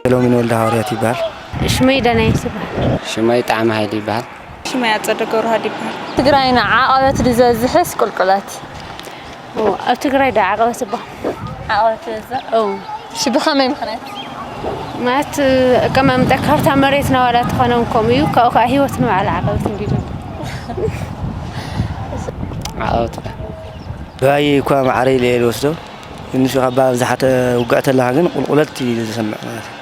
ሰሎሚን ወልደ ሃዋርያት ይበሃል። ሽመይ ዳናይት ይበሃል። ሽመይ ጣዕሚ ሃይሉ ይበሃል። ሽመይ ኣጸደ ገብረሃድ ይበሃል። ትግራይና ዓቐበት ድዩ ዘዝሕስ ቁልቁለት? ኦ፣ ኣብ ትግራይ ዶ ዓቐበት ይበሃል? ዓቐበት ይበዝሕ? ኦ። እሺ፣ ብኸመይ ምኽንያት? ማለት፣ ኣቀማምጣ ካርታ መሬትና ዋላ ተኾነ እውን ከምኡ እዩ፣ ካብኡ ከዓ ህይወት ንባዕላ ዓቐበት እንዲሉ። ዓቐበት ይበሃል። ባይ እኳ ማዕረ ኢለ እየ ዝወስዶ። ንሱ ካብ ብኣብዝሓ ተውግዕ ተለኻ ግን ቁልቁለት እዩ ዝሰምዕ ማለት እዩ።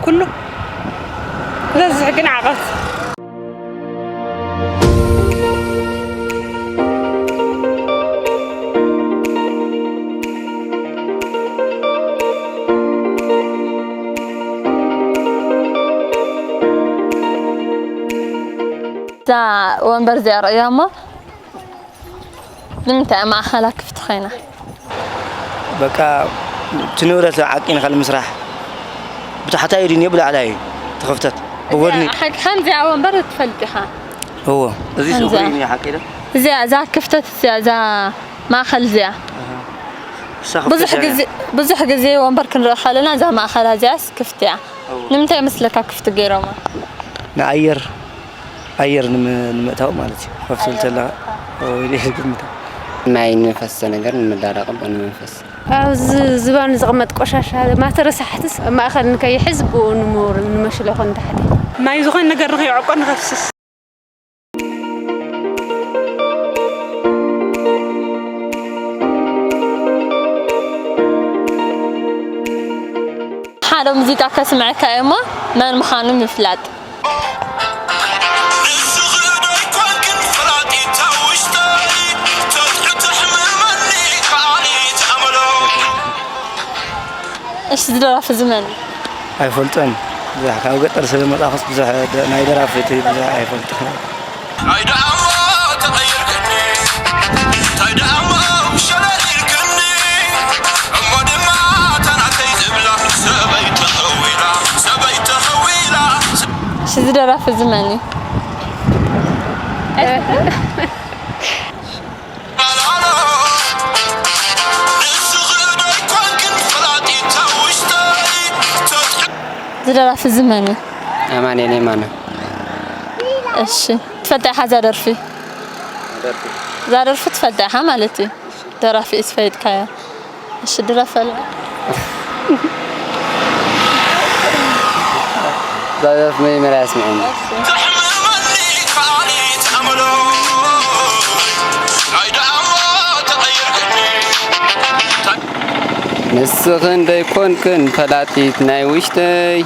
ኩሉ ዝበዝሕ ግን ዓቐት። እዛ ወንበር እዚኣ ርእያ እሞ ንምንታይ እያ ማእኸላ ክፍቲ ኮይና? በቃ፣ እቲ ንብረት ዓቂንካ ንምስራሕ ብታሕታይ ድዩ ብላዕላይ ትኽፍተት? ብጎድኒ። እዚኣ ሓቂ፣ ከምዚኣ ወንበር ትፈልጥ ኢኻ? እዎ፣ እዚ ሱቕ ከምዚኣ። ኮይኑ ሓቂ ዶ? እዚኣ፣ እዛ ክፍተት እዚኣ፣ እዛ ማእኸል እዚኣ። ኣሃ። እሳ ክፍተት ብዙሕ እያ። ግዜ፣ ብዙሕ ግዜ ወንበር ክንርኢ ከለና እዛ ማእኸላ እዚኣስ ክፍቲ እያ። እዎ። ንምንታይ ይመስለካ ክፍቲ ገይሮማ? ንኣየር ኣየር ንመ-፣ ንምእታው ማለት እዩ። ኮፍ ትብል ከላ፣ ኦ፣ ኢለ ይግምታ። ማይ ንፈሰ ነገር ንምዳረቕ ብኡ ንመንፈስ። ኣብዚ ዝባን ዝቕመጥ ቆሻሻ ማተረሳሕትስ ኣብ ማእከል ንከይሕዝ ብኡ ንምውር-፣ ንመሽለኾ ንታሕቲ። ማይ ዝኾነ ነገር ንኸይዕቆር ንኸፍስስ። ሓደ ሙዚቃ ከስምዐካ እየ እሞ መን ምዃኑ ምፍላጥ። እሺ፣ እዚ ደራፊ እዚ መን እዩ? ኣይፈልጦን። ብዙሕ ካብ ገጠር ስለ መጻኹስ ብዙሕ ደ-፣ ናይ ደራፊ እቲ ብዙሕ ኣይፈልጦን። እንታይ ደኣ እሞ ተቐይርክኒ፣ እንታይ ደኣ እሞ ሸለል ኢልክኒ፣ እሞ ድማ እታ ናተይ ዝብላ ሰበይቲ ተኸዊላ፣ ሰበይቲ ተኸዊላ። እሺ፣ እዚ ደራፊ እዚ መን እዩ? እዚ ደራፊ እዚ መን እዩ? ኣማኑኤል የማነ። እሺ፣ ትፈልጣ ኢኻ እዛ ደርፊ? ደርፊ። እዛ ደርፊ ትፈልጣ ኢኻ ማለት እዩ። ደራፊ እዩ ዝፈይጥካዮ። እሺ፣ ድረፈልና። እዛ ደርፊ መጀመርያ ኣስምዕኒ። ንስኽን ደይኮንክን ፈላጢት ናይ ውሽጠይ፣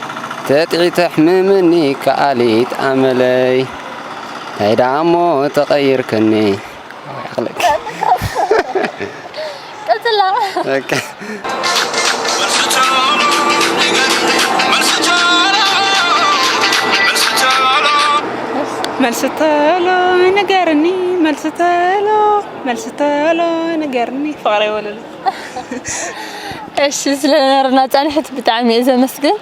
ተጥዒ ተሕምምኒ ከኣሊት ኣመለይ። እንታይ ደኣ እሞ ተቐይርክኒ። ኣኽለክ። ቀጽላ። በቃ። መልሲ ተሎ ንገርኒ፣ መልሲ ተሎ፣ መልሲ ተሎ ንገርኒ፣ ፍቕረይ ወለሎ። እሺ፣ ስለነበረና ጻንሒት ብጣዕሚ እየ ዘመስግን።